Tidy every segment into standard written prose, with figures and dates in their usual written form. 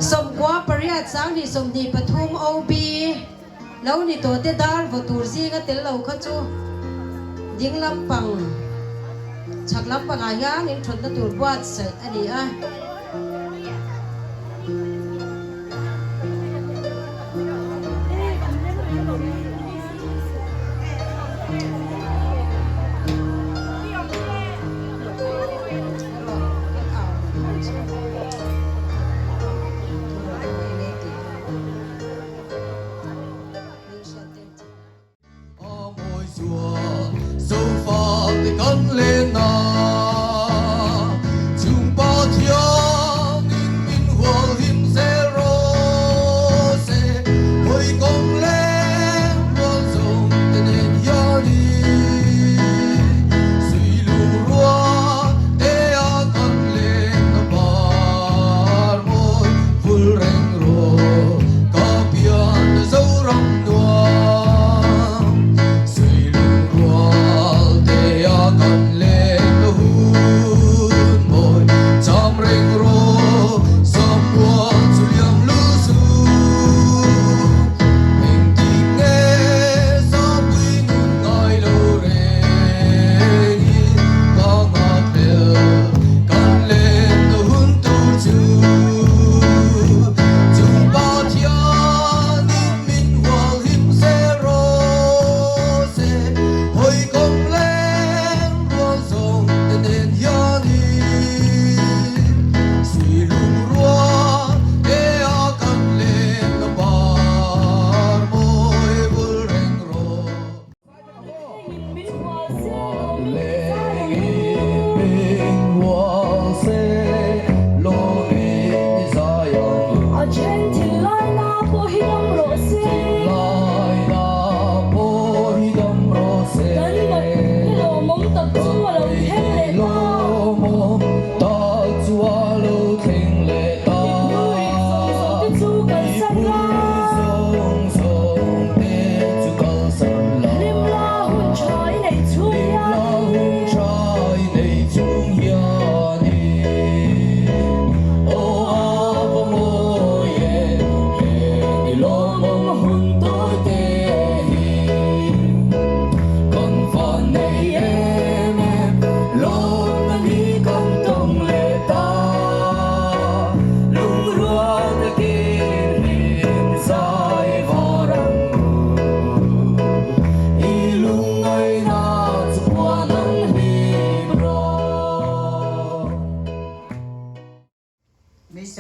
Sawmkua pariat sanghnih sawmhnih pathum OB lo ni tawh te dar vaw tur zinga tel lo kha chu ding lampang chhak lampangah hian inthawtna tur buatsaih a ni a.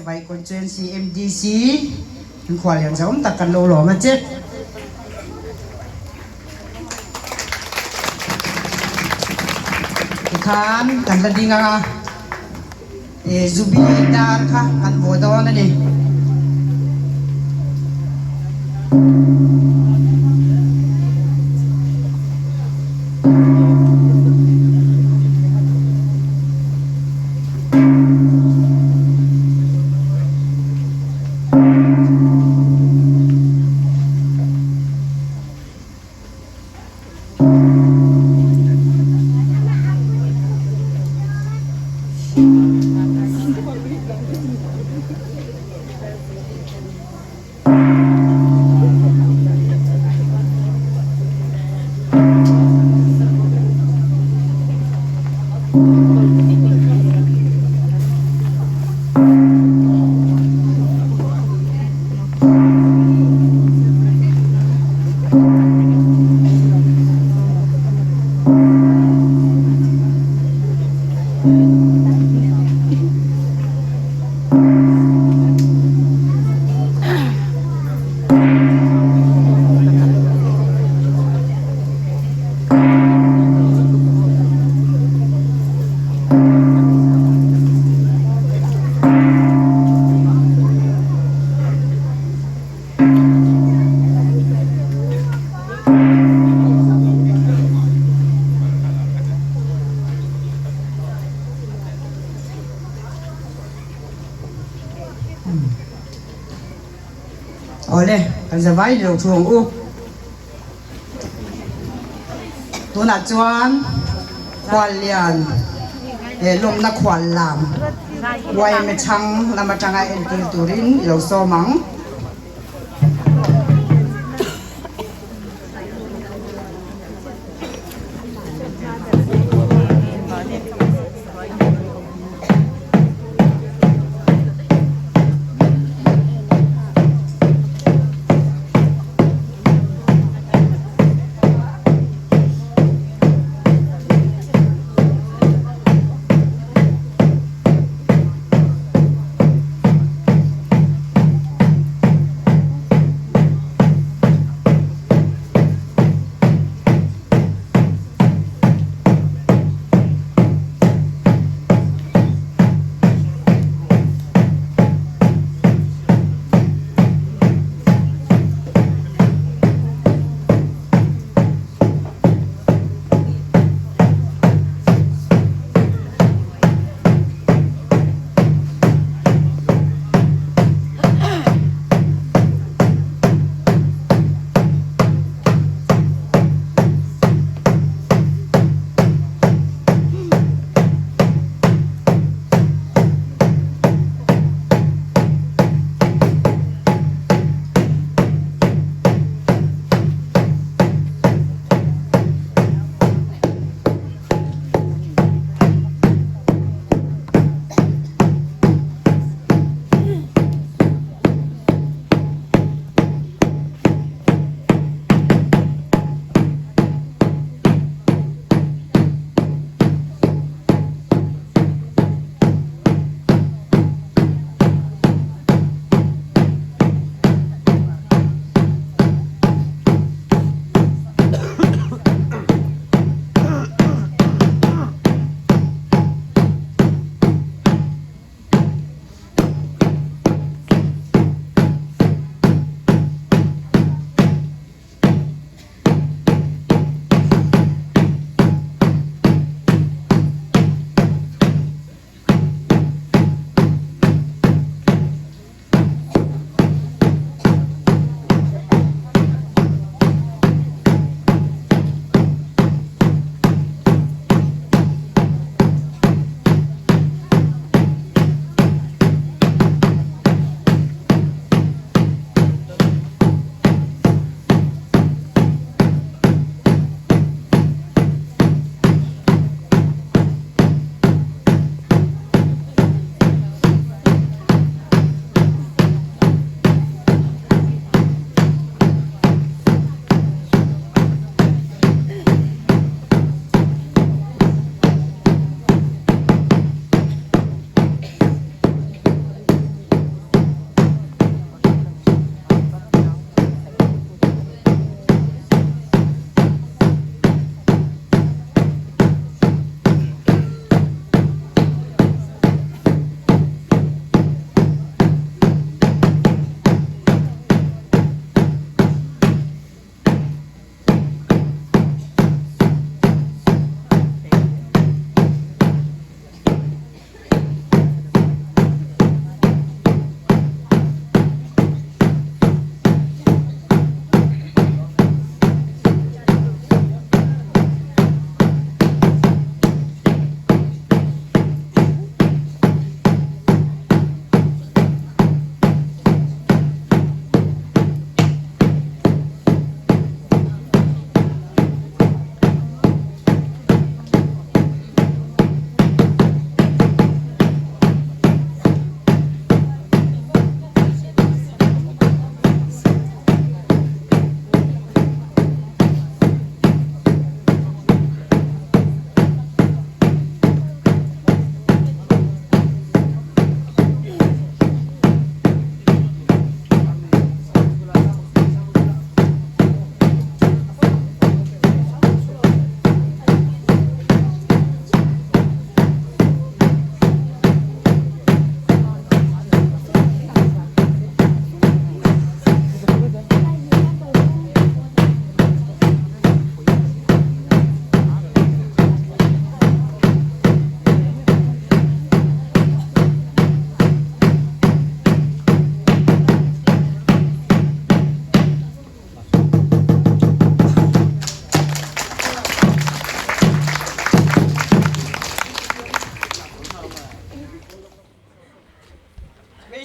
Vai Constituency MDC an khual lian zau tak kan lo lawm a che. Tikhan kan la ding anga e zubi dar kha kan vaw dawn a ni. Awle, kan za vai lo thu ang u. Tunah chuan khuallian leh lawmna khual lam YMA chhang lam atanga entir turin i lo sawm ang.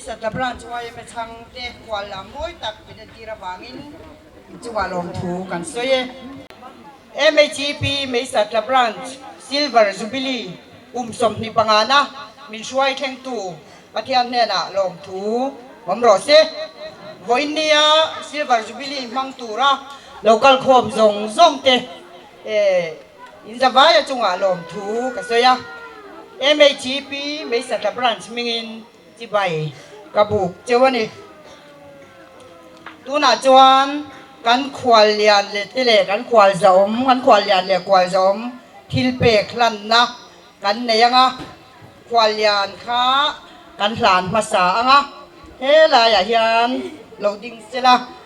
Meisatla Branch yma chhangte khual lam mawi tak min entir avangin inchungah lawmthu kan sawi e. MHEP Meisatla Branch Silver Jubilee kum 25 na min hruai thlengtu Pathian hnenah lawmthu awm rawh se. Vawiin nia Silver Jubilee hmang tura lo kal khawm zawng zawng te in zavaia chungah lawmthu ka sawi a. MHEP Meisatla Branch hmingin chibai ka buk cheu a ni. Tunah chuan kan khual lian leh te leh kan khual zahawm, kan khual lian leh kual zahawm thil pek hlanna kan nei ang a. Khuallian kha kan hlan hmasa ang a, helaiah hian lo ding se la.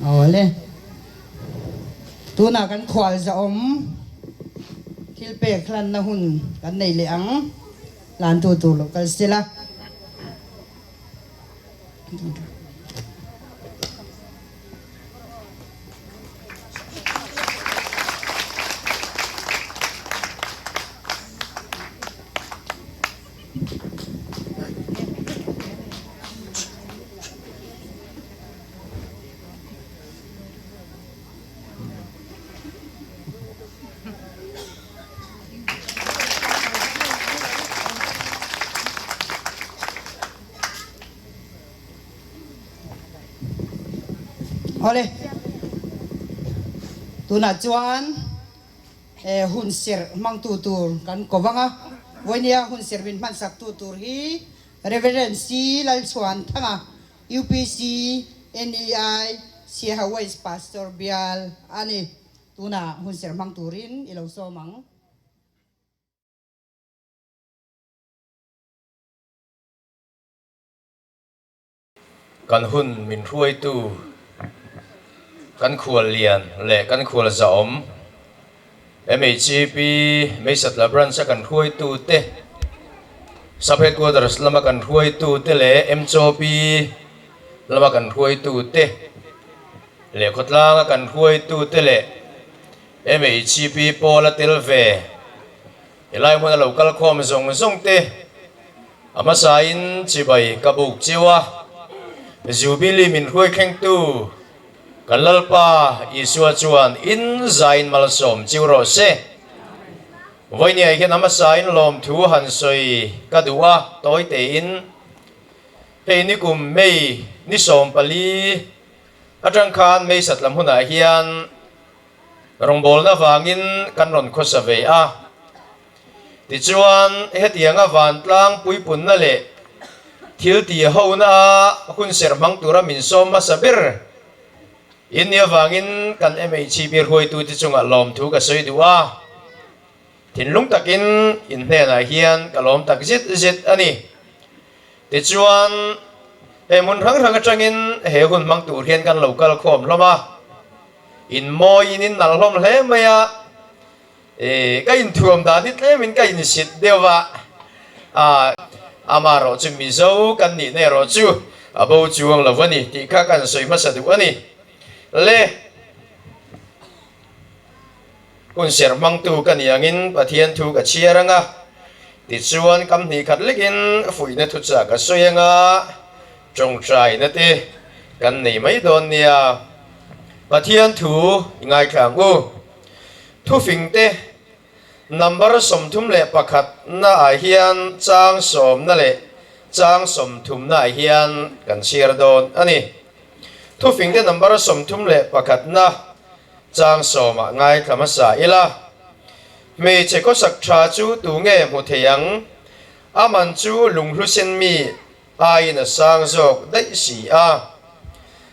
Awle. Tunah kan khual zahawm thil pek hlanna hun kan nei leh ang. Hlantu tur lo kal se la. Awle, tunah chuan hun serh hmangtu tur kan ko vang a, vawinia hun serh min hmansaktu tur hi Rev. C. Lalchhuanthanga, UPC, NEI, Siaha West Pastor bial a ni. Tunah hun serh hmang turin i lo sawm ang. Kan hun min hruaitu, kan khual lian leh kan khual zahawm, MHEP, Meisatla Branch-a kan hruaitute, Sub Headquarters lama kan hruaitute leh MCOP lama kan hruaitute leh khawtlanga kan hruaitute leh MHEP pawla tel ve helai hmuna lo kal khawm zawng zawng te a hmasain chibai ka buk chiu a, Jubilee min hruai thlengtu Kan Lalpa Isua chuan in zain malsawm chiu rawh se. Vawinia hian a hmasain lawmthu han sawi ka duh a, tawi tein hei nikum May ni 14 atang khan May satlam hunah hian rawngbawlna vangin kan rawn khawsa ve a. Tichuan hetianga vantlang puipunna leh thil ti hona hun serh hmang tura min sawm hmasa ber in nih avangin kan MHCP hruaitute chungah lawmthu ka sawi duh a. Thinlung takin in hnenah hian ka lawm tak zet zet a ni. Tichuan he hmun hrang hrang atangin he hun hmang tur hian kan lo kal khawm hlawm a, in mawiin in nalh hlawm hle mai a. E, ka inthuam dan hi tlemin ka insit deuh a, a, amaherawh chu Mizo kan nihna erawh chu a bo chuang lo a ni tih kha kan sawi hmasa duh a ni. Le, hun serh hmangtu ka nih angin Pathian thu ka chhiar ang a, tichuan kam hnih khat lekin fuihna thuchah ka sawi ang a, tawngtaina te kan nei mai dawn nia. Pathian thu i ngaithla ang u. Thufingte number 31 naah hian chang sawmna leh chang sawmthumnaah hian kan chhiar dawn a ni. Thufingte number 31 na chang sawmah ngaithla hmasa ila. Hmeichhe khawsak tha chu tu nge hmu thei ang? A man chu lunghlu sen mi. Aiin a sang zawk daih si a.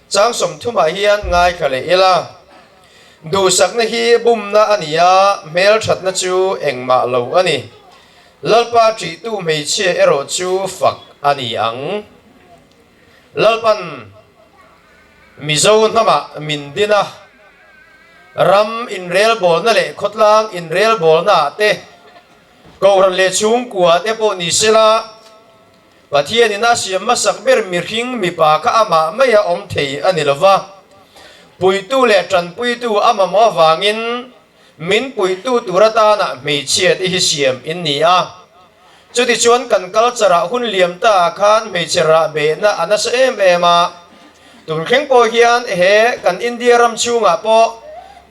Chang 30 ah hian ngaithla leh ila. Duhsakna hi bumna a ni a, hmelthatna chu engmah lo a ni. Lalpa ṭihtu hmeichhia erawh chu fak a ni ang. Lalpan Mizo hnamah min din a, ram inrelbawlna leh khawtlang inrelbawlna ah te, Kohhran leh chhungkua te pawh ni sela, Pathianin a siam hmasak ber mihring mipa kha amah maia awm thei a ni lova, puitu leh tanpuitu a mamawh avangin min puitu tur atana hmeichhia te hi siam in ni a. Chutichuan kan culture ah hun liam ta ah khan hmeichhe rah behna a nasa em em a. Tun thleng pawh hian he kan India ram chhungah pawh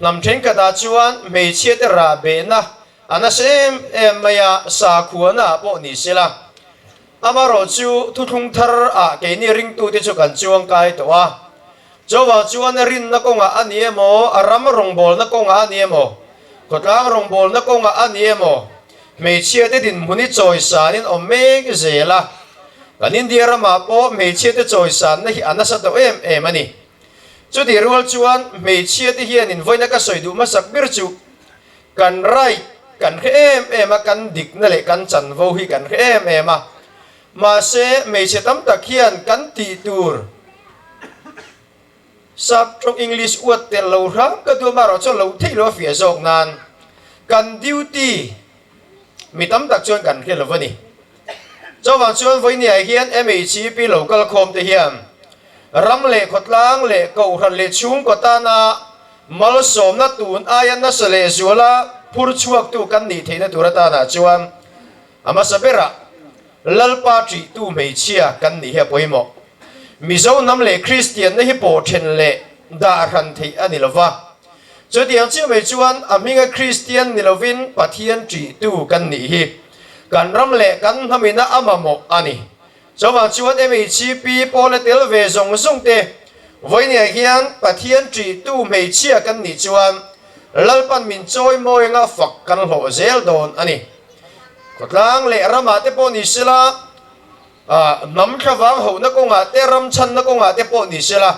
hnam thenkhatah chuan hmeichhia te rah behna A nasa em em mai a, sakhuana ah pawh ni sela. Amarawh chu thuthlung thar ah keini ringtute chu kan chuang kai tawh a. Chuvang chuan a rinna kawngah a ni emaw, a ram rawngbawlna kawngah a ni emaw, khawtlang rawngbawlna kawngah a ni emaw, hmeichhiate dinhmun hi chawisanin awm mek zel a. Kan India ramah pawh hmeichhiate chawisanna hi a nasa tawh em em a ni. Chutih rual chuan hmeichhiate hianin vawiina ka sawi duh hmasak ber chu Kan right kan hre em em a, kan dikna leh kan chanvo hi kan hre em em a. Mahse, hmeichhe tam tak hian kan tih tur sap tawng English uat tel lo hram ka duh amaherawh chuan lo theih lo a fiah zawk nan kan duty mi tam tak chuan kan hre lo a ni. Chuvang chuan vawinia hian MHEP lo kal khawm te hian ram leh khawtlang leh kohhran leh chhungkaw tana malsawmna tun aia nasa leh zuala phur chhuaktu kan nih theihna tur atanah chuan a hmasa berah Lalpa ṭihtu hmeichhia kan nih hi a pawimawh. Mizo hnam leh Kristianna hi pawh ṭhen leh dah hran theih a ni lova. Chutiang chiah mai chuan a hminga Kristian ni lovin Pathian ṭihtu kan nih hi Kan ram leh kan hnamina a mamawh a ni. Chuvang chuan MHCP pawla tel ve zawng zawng te vawinia hian Pathian ṭihtu hmeichhia kan nih chuan Lalpan min chawi mawi anga fak kan hlawh zel dawn a ni. Khawtlang leh ramah te pawh ni sela, hnam thlavang hohna kawngah te, ram chhanna kawngah te pawh ni sela,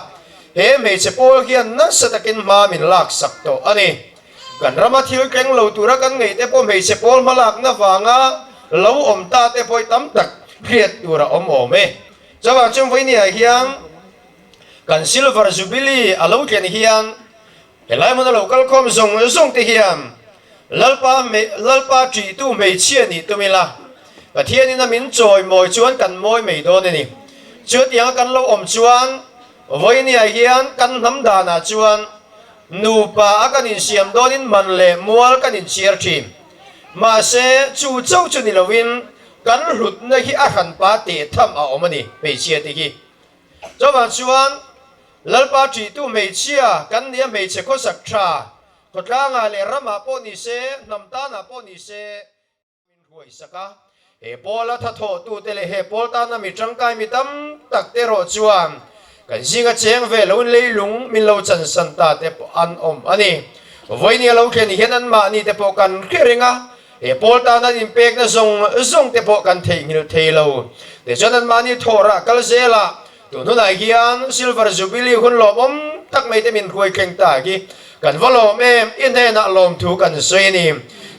he hmeichhe pawl hian nasa takin hma min laksak tawh a ni. Kan rama thil tleng lo tura kan ngaih te pawh hmeichhe pawl hmalakna vanga lo awm ta te pawh hi tam tak hriat tur a awm awm e. Chuvang chuan vawinia hian kan Silver Jubilee a lo thlen hian helai hmuna lo kalkhawm zawng zawng te hian Lalpa Lalpa ṭihtu hmeichhia nih tum ila Pathianin a min chawimawi chuan kan mawi mai dawn a ni. Chutianga kan lo awm chuan vawinia hian kan hnam danah chuan Nupa a kan insiam dawnin man leh mual kan inchhiar thin. Mahse, chu chauh chu ni loin kan hlutna hi a hranpa teh tham a awm a ni, hmeichhia te hi. Chuvang chuan Lalpa ṭihtu hmeichhia kan nia hmeichhe khawsak tha, khawtlangah leh ramah pawh ni se, hnam tanah pawh ni se, Min hruai sak a, he pawla thathawhtute leh he pawl tana mi tangkai mi tam tak te erawh chuan kan zinga cheng ve lo leilung min lo chansan ta te pawh an awm a ni. Vawiin a lo thlen hian anmahni te pawh kan hre reng a, he pawl tana an inpekna zawng zawng te pawh kan theihnghilh thei lo. Tichuan anmahni thawhrah kal zelah Tun hunah hian Silver Jubilee hun lawmawm tak mai te min hruai thleng ta hi kan va lawm em? I hnenah lawmthu kan sawi a ni.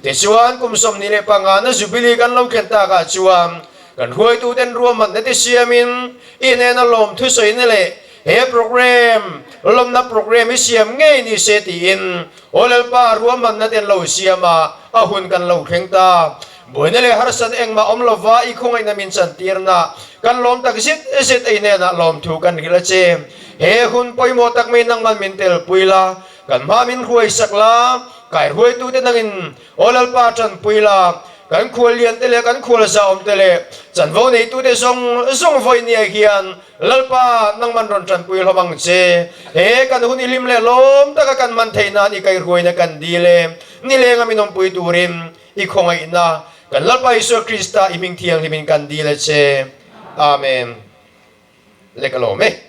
Tichuan kum 25 na Jubilee kan lo thlen takah chuan kan hruaituten ruahmanna te siamin i hnena lawmthu sawina leh he program lawmna program hi siam ngei ni se tiin Aw Lalpa ruahmanna te an lo siam a, a hun kan lo thleng ta. Buaina leh harsat engmah awm lova i khawngaihna min chantirna kan lawm tak zet zet ei hnenah lawmthu kan hrilh a che. He hun pawimawh tak mai nangman min telpui la, kan hma min hruaisak la, kaihruaitute nangin Aw Lalpa tanpui la, kan khual liante leh kan khual zahawmte leh chanvo neitute zawng zawng vawinia hian Lalpa nangman rawn tanpui hlawm ang che. He kan hun i hlim leh lawm taka kan hman theih nan i kaihruaina kan dil e. Nilenga min awmpui turin I khawngaihna kan Lalpa Isua Krista i hming thianghlimin kan dil a che. Amen. Le ka lawm e.